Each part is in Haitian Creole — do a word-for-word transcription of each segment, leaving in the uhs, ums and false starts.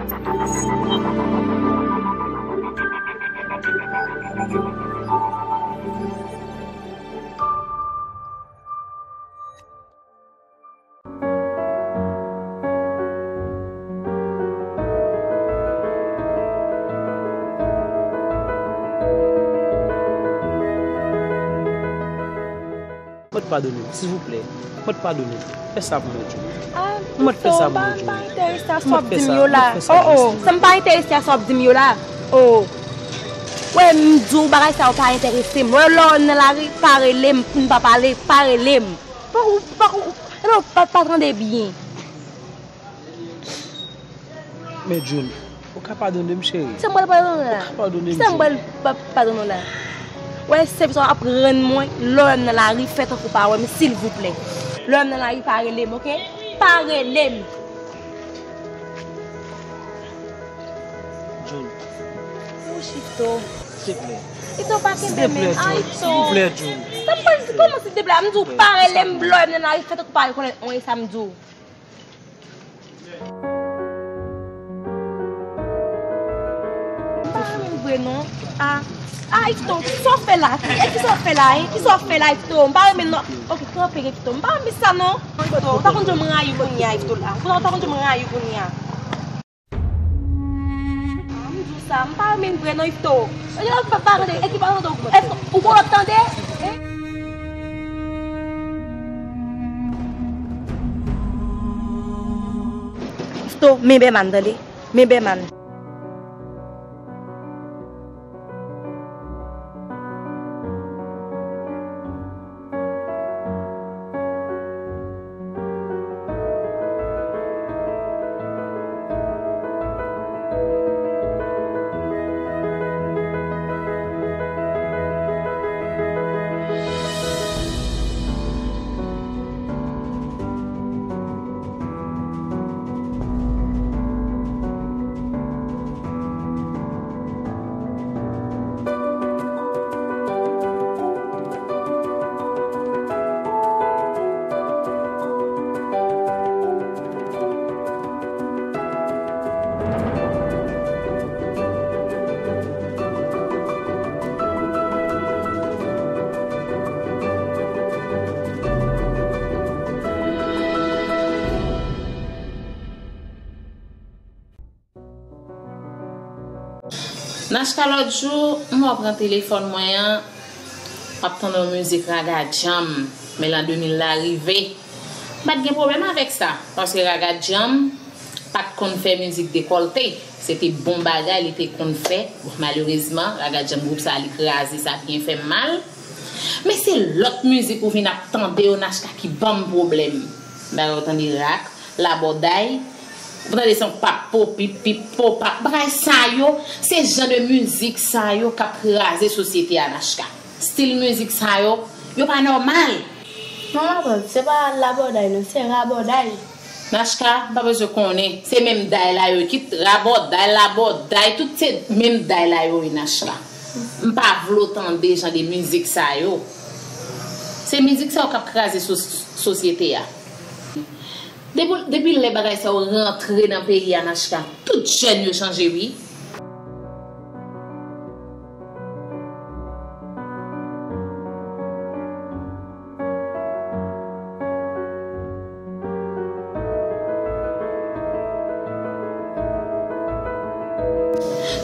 Mwen t padone w, silvouplè. Mwen t padone w. Fè sa pou mwen, June. Ah, mwen t fè sa pou mwen, June. M pa enterese a sa w ap di m yo la. Oh, oh, sa m pa enterese a sa w ap di m yo la. Oh. Wè, m di w bagay sa yo pa enterese m. Wè, lè w nan lari, pa rele m, m pa pale, pa rele m. Pa, ou, pa, ou, non, pa, pa tande byen. Men June, ou ka padone m, cheri? Sa m pral padone w la? Ou ka padone m, June? Sa m pral pa, padone w la? Wè, sèvis w ap rann mwen, lè w wè m nan lari, fè tankou pa wè m, silvouplè. Lè w wè m nan lari, pa rele m, oke? Pa rele m. June. Ou Ifto. Silvouplè. Ifto, pa kenbe men. Silvouplè, June. Ay, Ifto. Silvouplè, June. Sa m pral di, kòman silvouplè? M di w pa rele m, lè w wè m nan lari, fè tankou pa rekonèt mwen, e sa m di w. M pa renmen vre non. Ah, ah, Ifto, kisa w fè la? E kisa w fè la, hein? Kisa w fè la, Ifto? M pa renmen non. Ok, kanpe, Ifto. M pa renmen sa non. Ifto, ou ta konn jan m rayi w kounye a, Ifto la. Ou ta konn jan m rayi w kounye a. Ah, m di w sa, m pa renmen vre non, Ifto. Yo pa, pa tande, e ki pa tande w. Èske ou konn tande? Eh? Ifto, men Bèman, tande. Men Bèman. Nachka, lòt jou, m wè w pran telefòn mwen an, w ap tande yon mizik Raga Djanm, men lan de mil la rive. M pa t gen pwoblèm avèk sa, paske Raga Djanm pa t konn fè mizik dekòlte. Se te bon bagay li te konn fè. Bon, malerezman, Raga Djanm gwoup sa, li kraze, sa byen fè m mal. Men se lòt mizik ou vin ap tande yo, Nachka, ki ban m pwoblèm. Bagay ou tande rak, labòday, ou tande se yon pap po pip pip po pap. Bagay sa yo, se jan de mizik sa yo k ap kraze sosyete a, Nachka. Stil mizik sa yo, yo pa nòmal. Non, matant, se pa labòday non, se rabòday. Nachka, m pa bezwen konnen. Se menm day la yo ye, kit rabòday, labòday, tout se menm day la yo ye, Nachka. M pa vle w tande jan de mizik sa yo. Se mizik sa yo k ap kraze sos-, sosyete a. Depi, depi lè bagay sa yo rantre nan peyi a, Nachka, tout jèn yo chanje, wi.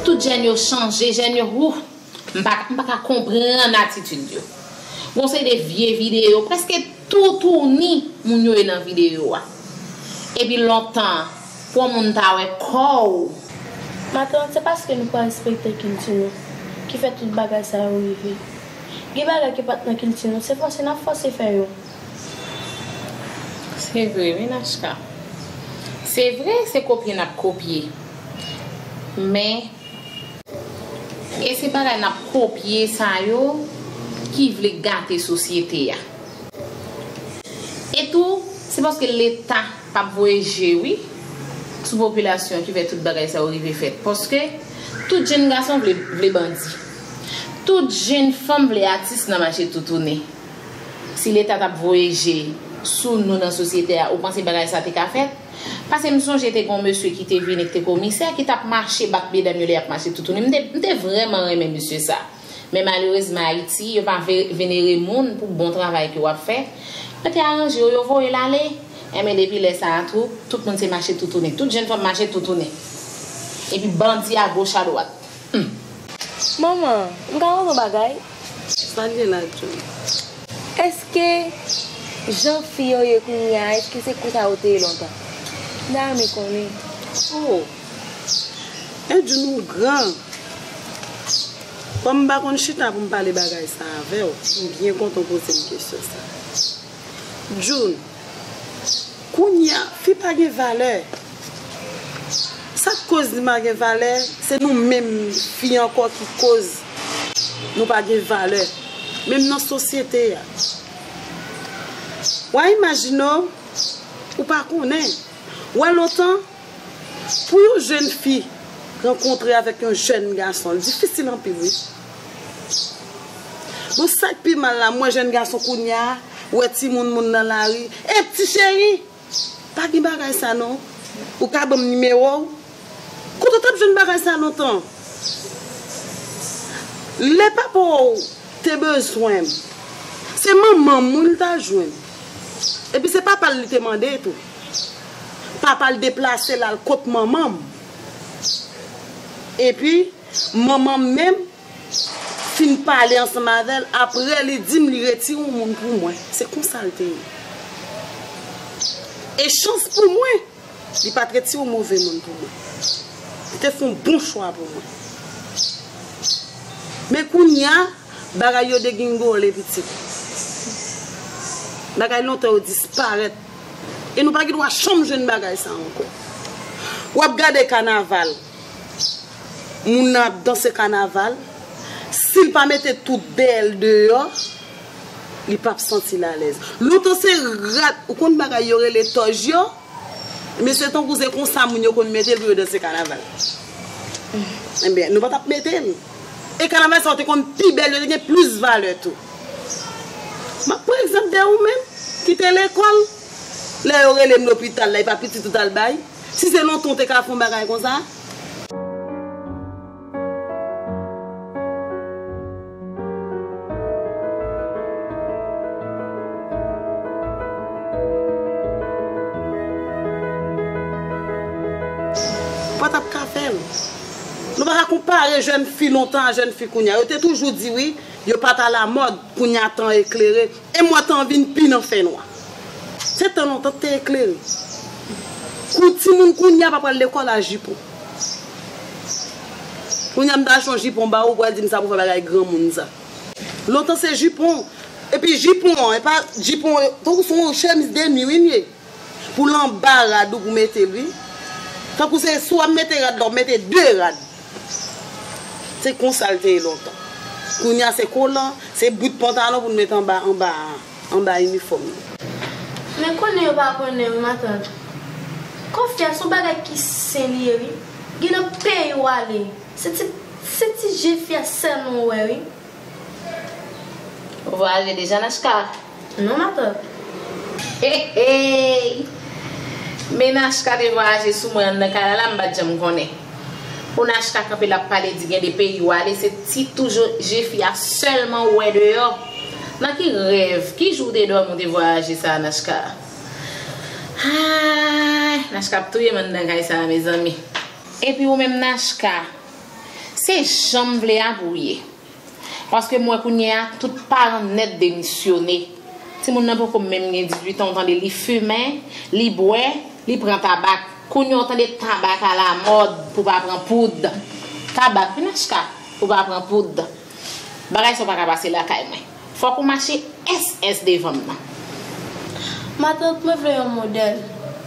Tout jèn yo chanje, jèn yo, wouh, m pa, m pa ka konprann atitid yo. Gon seri de vye videyo, prèske toutouni moun yo ye nan videyo a. Epi lontan, pou yon moun ta wè kò w. Matant, se paske nou pa respekte kilti nou ki fè tout bagay sa yo rive. Gen bagay ki pa t nan kilti nou, se fòse n ap fòse fè yo. Se vre, wi, Nachka. Se vre, se kopye n ap kopye. Men, e se bagay n ap kopye sa yo ki vle gate sosyete a. E tou, se paske Leta p ap voye je, wi, sou popilasyon ki fè tout bagay sa yo rive fèt. Paske tout jenn gason vle, vle bandi. Tout jenn fanm vle atis nan mache toutouni. Si Leta t ap voye je sou nou nan sosyete a, ou panse bagay sa te ka fèt? Paske m sonje te gen yon mesye ki te vini, ki te komisè, ki t ap mache bat medam yo lè y ap mache toutouni. M te, m te vrèman renmen mesye sa. Men malerezman, Ayiti, yo pa ve- venere moun pou bon travay ke w ap fè. Yo te aranje w, yo voye l ale. Enben, depi lè sa a tou, tout moun se mache toutouni. Tout jèn fanm mache toutouni. Epi bandi agoch adwat. Hmm. Manman, m ka mande w bagay? Sa l ye la, John? Èske jan fi yo ye kounye a, èske se konsa yo te ye lontan? M ta renmen konnen. Oh! Edjun, ou gran. Kòm m pa konn chita pou m pale bagay sa avè w, m byen kontan w poze m kesyon sa. Jun, kounye a, fi pa gen valè. Sa k koz li pa gen valè, se nou menm fi ankò ki koz nou pa gen valè. Menm nan sosyete a. W a imajine w, ou pa konnen. W a lontan, pou yon jèn fi rankontre avèk yon jèn gason, l difisil anpil, wi. Bon, sa k pi mal la, m wè jèn gason kounye a, wè timoun moun nan lari. E ti cheri, pa gen bagay sa non. Ou ka ban m nimewo w? Kote w t ap jwenn bagay sa lontan? Lè papa w te bezwen m, se manman m wi l ta jwenn. Epi se papa l li te mande tou. Papa l deplase l al kot manman m. Epi, manman m menm fin pale ansanm avè l, apre li di m li retire yon moun pou mwen. Se konsa l te ye. E chans pou mwen, li pa t retire yon move moun pou mwen. Li te fè yon bon chwa pou mwen. Men kounye a, bagay yo degingole pitit. Bagay lontan yo disparèt. E nou pa gen dwa janm jwenn bagay sa ankò. W ap gade kanaval. Moun nan ap danse kanaval. Si l pa mete tout bèl deyò, li p ap santi l alèz. Lontan se rad, ou konn bagay yo rele tòj yo? Men se tankou se konsa moun yo konn mete l pou yo danse kanaval. Enben, nou pa t ap mete l. E kanaval sa yo te konn pi bèl, yo te gen plis valè tou. M ap pran egzanp de ou menm, ki te lekòl. Lè yo rele m lopital la, e pa pitit ou t al bay? Si se lontan w te ka fè yon bagay konsa? Pa t ap ka fè l. Nou pa ka konpare jèn fi lontan a jèn fi kounye a. Yo te toujou di wi, yo pa t alamòd, kounye a tan eklere. E m wè tan vin pi nan fènwa. Se tan lontan te eklere. Kou timoun kounye a pa pral lekòl a jipon. Kounye a m ta achte yon jipon ba ou, ou pral di m sa pou fè bagay granmoun sa. Lontan se jipon. Epi jipon an, e pa jipon, tankou se yon chemiz de nwi wi l ye. Pou l anba rad ou pou mete l wi. Tankou se si w ap mete rad la, w mete de rad. Se konsa l te ye lontan. Kounye a se kolan, se bout pantalon pou n met anba, anba, anba inifòm yo. Men konnen yo pa konnen wi matant. Kò fi a se yon bagay ki sen li ye wi. Gen nan peyi w ale, se ti, se ti je fi a sèlman w wè wi. Ou vwayaje deja, Nachka? Non matant. Hey, hey! Men Nachka te vwayaje sou mwen anndan kay la, la m pa t janm konnen. Pou Nachka kanpe l ap pale di gen de peyi w ale, se ti tou je fi a sèlman ou wè deyò. Nan ki rèv, ki jou w te dòmi w te vwayaje sa a, Nachka? Ay, Nachka ap touye m anndan kay sa a, mezanmi. Epi ou menm, Nachka, se jan m vle a pou w ye. Paske m wè kounye a, tout paran nèt demisyone. Timoun nan poko menm gen dizuit an, ou tande li fimen, li bwè, li pran tabak. Kounye a ou tande tabak alamòd pou pa pran poud. Tabak wi Nachka, pou pa pran poud. Bagay sa w pa ka pase lakay mwen. Fòk ou mache S S devan m nan. Matant, mwen vle yon modèl.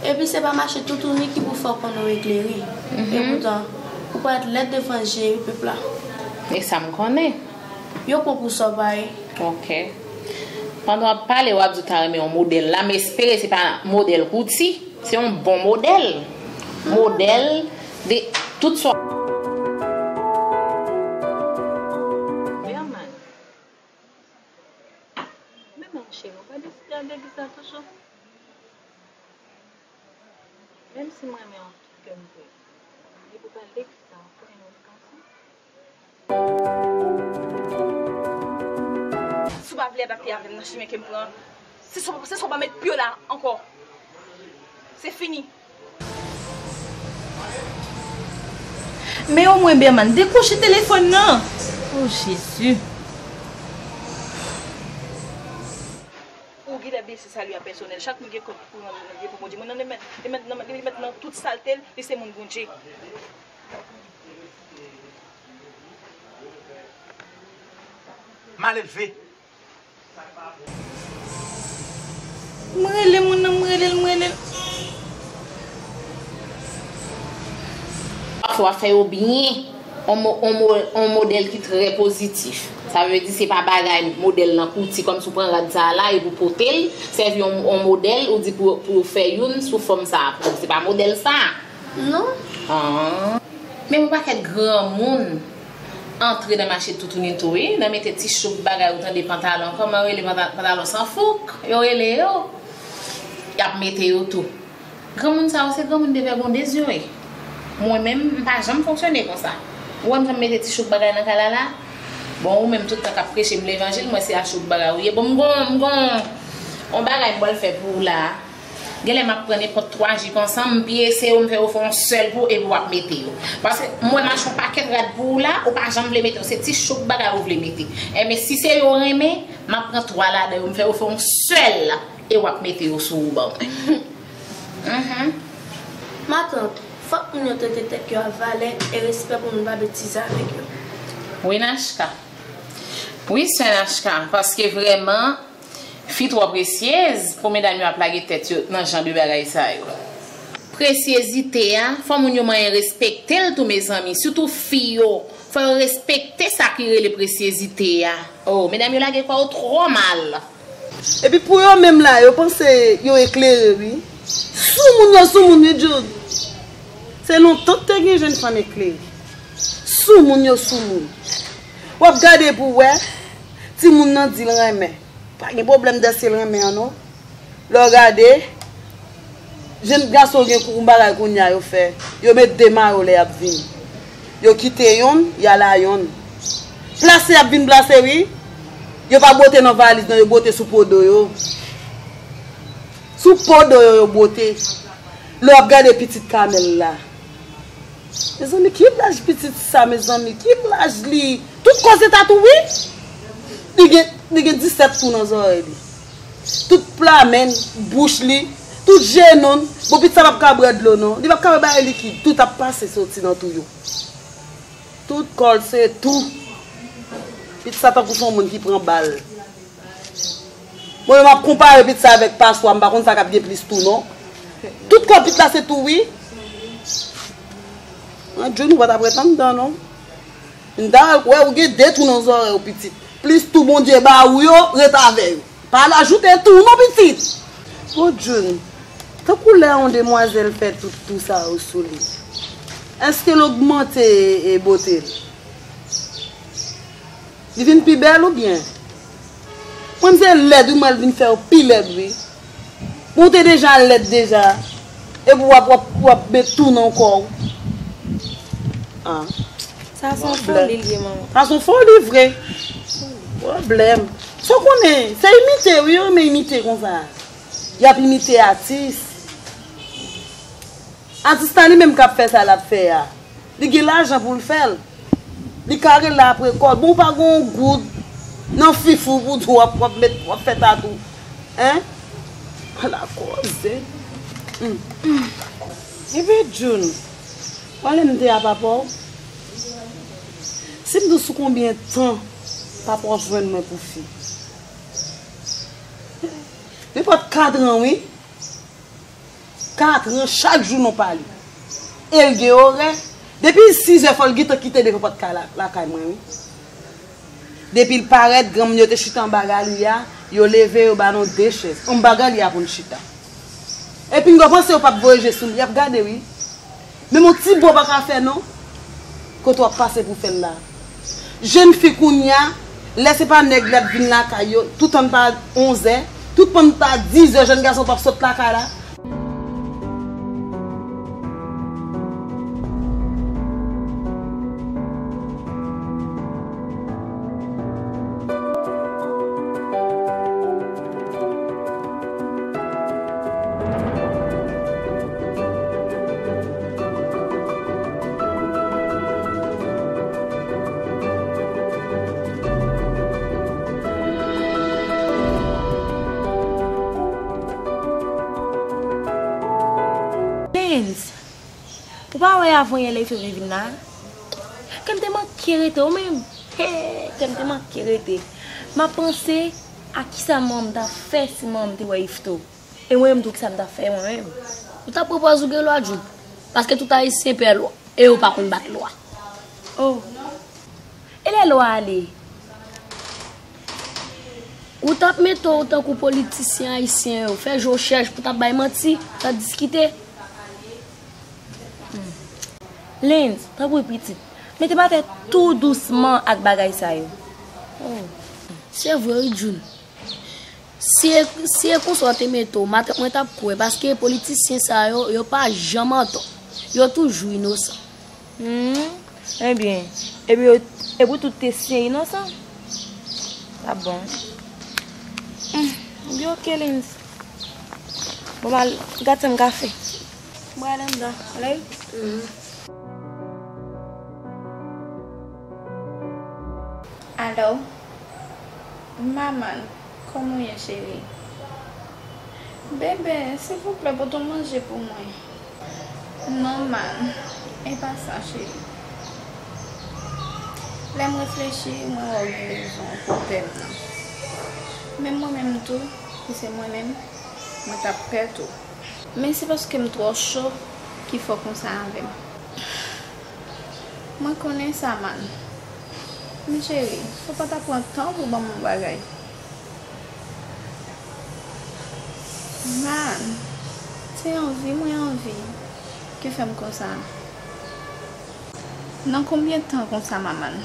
Epi se pa mache toutouni ki pou fè w konnen w eklere. Epoutan, ou parèt lèd devan je pèp la. E sa m konnen. Yo pran pou sa w pa ye. Ok. Pandan w ap pale, w ap di w ta renmen yon modèl la, m espere se pa modèl kouti, se yon bon modèl. Modèl de tout sa. Berman. Men monchè, ou pa deside al legliz la toujou? Menm si Si w pa vle ap pye avè m nan chimen ke m pran, se sa, se sa w pa met pye w la ankò. Se fini. Men omwen, Bèman, dekwoche telefòn nan. O Jezi. Ou genlè bliye se sali a pèsonèl. Chak moun gen kont pou rann li pou Bondye. Mwen nan li met, li met, li met nan tout salte l, li se moun Bondye. Malelve. M rele moun nan, m rele l, m rele l. Pafwa w ap fè yo byen, on mo-, on mo-, on modèl ki trè pozitif. Sa vle di se pa bagay modèl nan kouti, kòmsi w pran rad sa a la epi w pote l, sèvi on, on modèl, ou di pou, pou yo fè youn sou fòm sa a pou ou. Se pa modèl sa a. Non. Ah. Men yon pakèt granmoun antre nan mache toutouni tou, wi, nan mete ti choup bagay, ou tande pantalon, kòman yo rele panta-, pantalon san fouk, yo rele yo. Y ap mete yo tou. Granmoun sa yo, se granmoun de vègonde yo ye. Mwen menm, m pa janm fonksyone konsa. Ou wè m janm mete ti choup bagay nan kay la la? Bon, ou menm tout tan k ap preche m levanjil, mwen se a choup bagay ou ye. Bon, m gon, m gon, on bagay m pral fè pou ou la. Genlè m ap pran nenpòt twa jip ansanm, m pyese yo, m fè yo fè yon sèl pou, epi w ap mete yo. Paske m wè m achte yon pakèt rad pou ou la, ou pa janm vle mete yo. Se ti choup bagay ou vle mete. Enben, si se yo renmen, m ap pran twa ladan yo, m fè yo fè yon sèl, e w ap mete yo sou ou ban mwen. Mhm. Matant, fòk moun yo trete tèt yo ak valè e respè pou moun pa betize avèk yo. Wi, Nachka. Wi, sè Nachka, paske vrèman, fi twò presyez pou medam yo ap lage tèt yo nan jan de bagay sa yo. Presyezite a, fò moun yo manyen respekte l tou, mezanmi, sitou fi yo. Fò yo respekte sa ki rele presyezite a. Oh, medam yo lage kò yo twò mal. Epi pou yo menm la, yo panse yo eklere, wi. Soumoun yo soumoun, wi, Jude. Se lontan te gen jèn fanm eklere. Soumoun yo soumoun. W ap gade pou w wè, timoun nan di l renmen. Pa gen pwoblèm dèske l renmen an non. Lè w gade, jèn gason gen kou bagay kounye a yo fè. Yo met de mayo lè y ap vini. Yo kite yonn, y al a yonn. Plase y ap vin plase wi. Yo pa bwote nan valiz non, yo bwote sou po do yo. Sou po do yo, yo bwote. Lè w ap gade pitit Kamèl la. Mezanmi, ki laj pitit sa, mezanmi? Ki laj li? Tout kò se tatou, wi. Li gen, li gen disèt twou nan zòrèy li. Tout plamen, bouch li, tout jenou l. Bon, pitit sa p ap ka bwè dlo, non. Li p ap ka bwè bagay likid. Tout ap pase soti nan twou yo. Tout kò l se twou. Pitit sa tankou se yon moun ki pran bal. Mwen menm ap konpare pitit sa avèk paswa, m pa konn sa k ap gen plis twou non. Tout kò pitit la se twou wi. An June ou pa t ap ret anndan non. M ta wè ou gen de twou nan zòrèy ou pitit. Plis twou Bondye ba ou yo, ret avè yo. Pa al ajoute twou non pitit. Bon June, tankou lè yon demwazèl fè tout twou sa yo sou li, èske l ogmante e, e bote l? Li vin pi bèl oubyen? Mwen se lèd wi, mwen vin fè w pi lèd wi. Bon, w te deja lèd deja. Epi w ap, w ap, w ap met twou nan kò w. Ah. Sa se yon foli l ye, manman. Sa se yon foli vre. Pwoblèm. Sa w konnen, se imite wi, yo renmen imite konsa. Y ap imite atis. Atis la li menm k ap fè sa l ap fè a. Li gen lajan pou l fè l. Li ka rele apre kò l. Bon, ou pa gen yon goud nan fif ou pou di w ap, w ap met, w ap fè tatou. Hein? Ala koze. Hmm. Ebyen, June, w ale m te a papa w. Si m di w sou konbyen tan papa w jwenn mwen pou fi? Nenpòt kat an, wi. Katran, chak jou nou pale. E l gen orè. Depi sizè, fò l gentan kite devan pòt kay la, lakay mwen, wi. Depi l parèt, granmoun yo te chita anba galri a, yo leve, yo ba nou de chèz. Anba galri a pou n chita. Epi, n panse yo p ap voye je sou nou, y ap gade, wi. Menm yon ti bo pa ka fè non. Kote w ap pase pou fè l la? Jèn fi kounye a, lè se pa nèg la ap vin lakay yo, toutan pa onzè, toutan pa dizè, jèn gason p ap sot lakay la. Wè, avan yè lè Ifto te vin la, kè m te manke rete, ou menm. He, kè m te manke rete. M ap panse a kisa manman m ta fè si manman m te wè Ifto. E mwen menm tou, kisa m ta fè mwen menm? Ou t ap pran pòz ou gen lwa, Djoun. Paske tout Ayisyen pè lwa. E yo pa konn bat lwa. Oh. E lè lwa ale? Ou t ap mete w tankou politisyen ayisyen yo, fè je w chèch pou t ap bay manti, t ap diskite. Hmm. Lens, tanpri pitit, mete m atè tou dousman ak bagay sa yo. Oh. Se vre wi, Djoun. Si e, si e konsa w te mete w, matant mwen t ap kwè, paske politisyen sa yo, yo pa janm antò. Yo toujou inosan. Hmm, ebyen, epi yo, epi tout te siyen inosan. Sa bon. Hmm, ebyen, oke, Lens. Bon, m al gate m kafe. M al anndan, ale. Hmm. Alo? Manman, kòman w ye, cheri? Bebe, silvouplè, pote yon manje pou mwen. Non, man, e pa sa, cheri. Lè m reflechi, mwen wè w gen rezon pou pè m nan. Men mwen menm tou, si se mwen menm, mwen t ap pè tou. Men se paske m twò cho ki fè w konsa avè m. Mwen konnen sa, man. Men cheri, ou pa ta pran tan pou ban m yon bagay? Man, se anvi mwen anvi ki fè m konsa. Nan konbyen tan konsa, manman?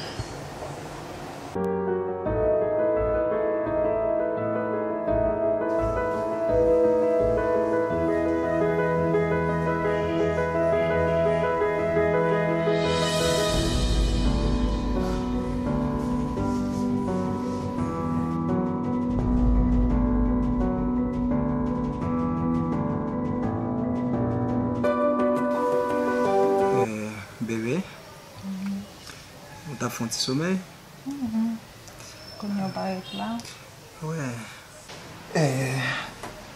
Eh, bebe, ou t ap fè yon ti somèy? Mhm. Kounye a w parèt la. Wè. Eh,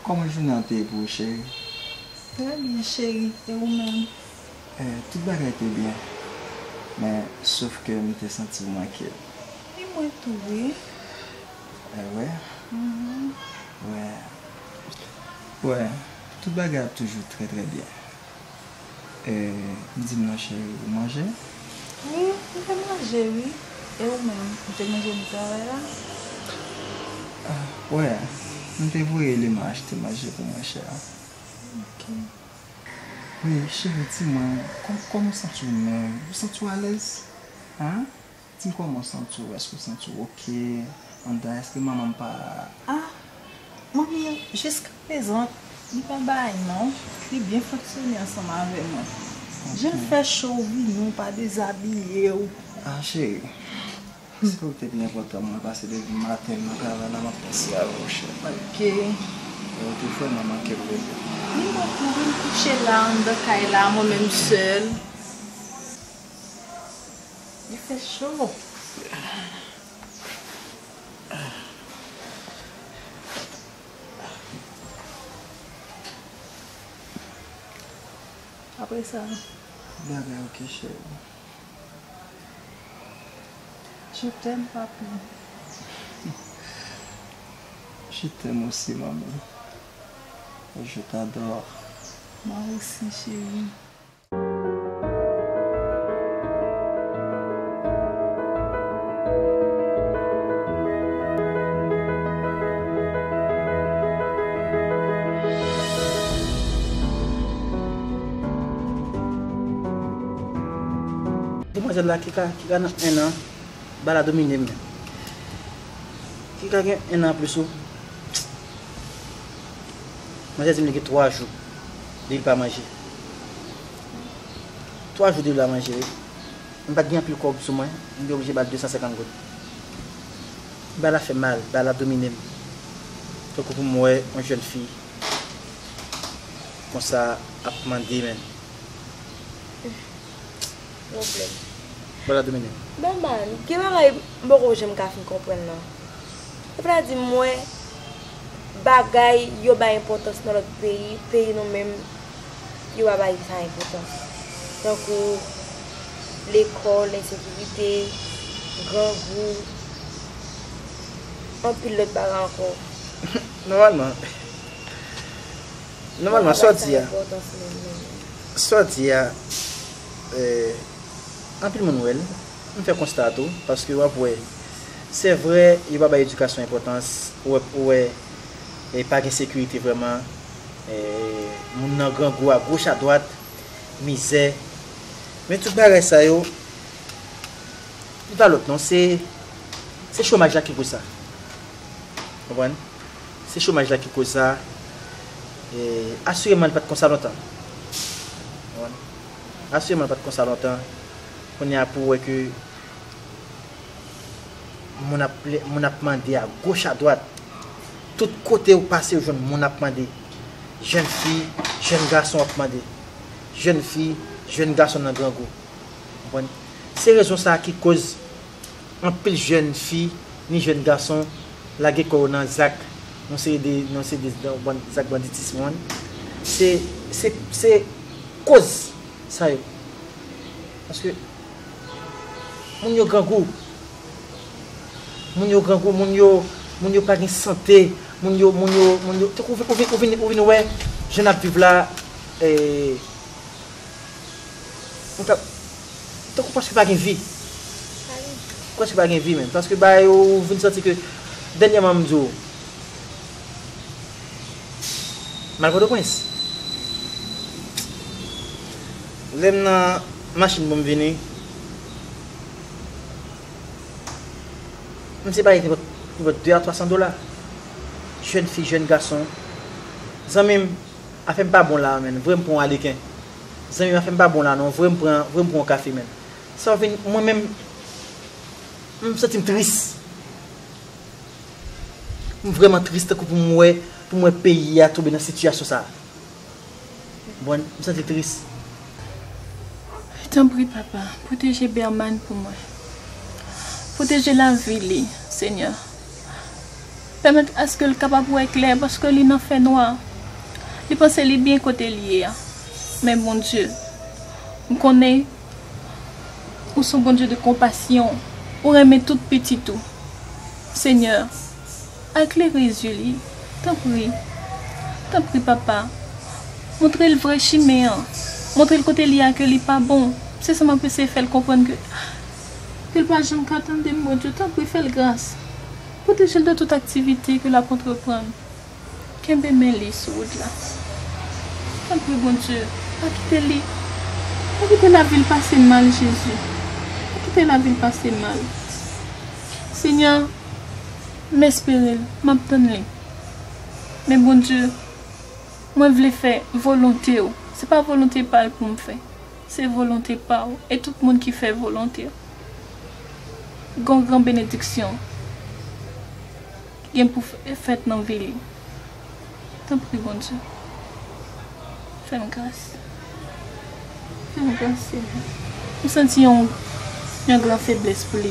kòman jounen an te ye pou ou, cheri? Trè byen, cheri. E ou menm? Eh, tout bagay te byen. Men, sof ke m te santi m manke w. E mwen tou, wi. Eh, wè. Mhm. Wè. Wè, tout bagay ap toujou trè, trè byen. E, di m non, cheri, ou manje? Wi, m te manje, wi. E ou menm, ou te manje nan travay la? Ah, wè, m te voye Lema achte manje pou mwen, cheri. Ok. Wi, cheri, di mwen, kòm, kòman w santi w menm? Ou santi w alèz? Hein? Di m kòman w santi w, èske w santi w oke anndan, èske manman m pa... Ah, manmi an, jiskaprezan, li pa bay non, li byen fonksyone ansanm avè mwen. Jan l fè cho w vini, w pa dezabiye w. Ah, cheri, si w te byen kontan mwen pase depi maten nan travay la, m ap panse avè w, cheri. Ok. E w te vrèman manke m, bebe. Li mwen tou, wi, m kouche la, anndan kay la, mwen menm sèl. Li fè cho. Apre sa, bagay oke, cheri. Je t'aime, papi. Je t'aime aussi, maman. Je t'adore. Moi aussi, chérie. Demwazèl la ki ka, ki ka nan en an, ba la domine m. Ki ka gen en an plis ou. Manzè di m li gen twa jou depi l pa manje. Twa jou depi l pa manje, wi. M pa t gen anpil kòb sou mwen, m te oblije ba l de san senkant goud. Bagay la fè m mal, bagay la domine m. Tankou pou m wè yon jèn fi konsa ap mande, men. Pwoblèm. Bagay la domine m. Bèlman, gen bagay m poko janm ka fin konprann nan. Se vle di m wè bagay yo bay enpòtans nan lòt peyi, peyi nou menm, yo pa bay sa enpòtans. tankou lekòl, ensekirite, grangou, anpil lòt bagay ankò. Nòmalman, nòmalman, sa w di a, sa w di a, eh, anpil moun wè l. M fè konsta tou, paske w ap wè, se vre, yo pa bay edikasyon enpòtans, ou wè, ou wè, e pa gen sekirite vrèman, e moun nan grangou a goch a dwat, mizè. Men tout bagay sa yo, li pa lòt non, se, se chomaj la ki koz sa. Konprann? Se chomaj la ki koz sa. E, asireman, li pa t konsa lontan. Konprann? Asireman, li pa t konsa lontan. Kounye a, pou w wè ke moun ap, moun ap mande a goch, a dwat. Tout kote ou pase, ou jwenn moun ap mande. Jèn fi, jèn gason ap mande. Jèn fi, jèn gason nan grangou. Konprann? Se rezon sa a ki koz anpil jèn fi, ni jèn gason, lage kò yo nan zak, nan seri de, nan seri de ban-, zak banditis, konprann? Se, se, se koz sa yo. Paske moun yo grangou. Moun yo grangou, moun yo, moun yo pa gen sante, moun yo, moun yo, moun yo, tankou ou vin, ou vin, ou vin, ou vin wè, jan n ap viv la, eh, Mwen ta, tankou prèske pa gen vi. Prèske pa gen vi menm. Paske bagay ou vin santi ke, dènyèman m di w, m al Pòtoprens. Lè m nan machin pou m vini, m se pale nenpòt, nenpòt de a twa san dola. Jèn fi, jèn gason. Zanmi m, afè m pa bon la, menn. Vre m pran yon aleken. Zanmi m, afè m pa bon la non. Vre m pran, vre m pran yon kafe, menn. Sa vin, mwen menm, m santi m tris. M vrèman tris tankou pou m wè, pou m wè peyi a tonbe nan sitiyasyon sa. Bon, m santi tris. Tanpri, papa, pwoteje Berman pou mwen. Pwoteje lavi li, Senyè. Pèmèt aske l kapab wè klè, paske li nan fènwa. Li panse li byen kote l ye a. Men Bondye, m konnen ou se yon Bondye de konpasyon. Ou renmen tout pitit ou. Senyè, eklere zye li. Tanpri. Tanpri, papa. Montre l vrè chimen an. Montre l kote li a ke li pa bon. Se sa m ap eseye fè l konprann ke, ke l pa janm ka tande m, Bondye. Tanpri, fè l gras. Pwoteje l de tout aktivite ke l ap antreprann. Kenbe men li sou wout la. Tanpri, Bondye, pa kite li, pa kite lavi l pase mal, Jezi. Pa kite lavi l pase mal. Senyè, m espere l, m ap tann li. Men, Bondye, mwen vle fè volonte w. Se pa volonte pa l pou m fè. Se volonte pa w. E tout moun ki fè volonte w, gon gran benediksyon gen pou fè-, fèt nan vi li. Tanpri, Bondye, fè m gras. Fè m gras, Senyè. M santi yon, yon gran feblès pou li.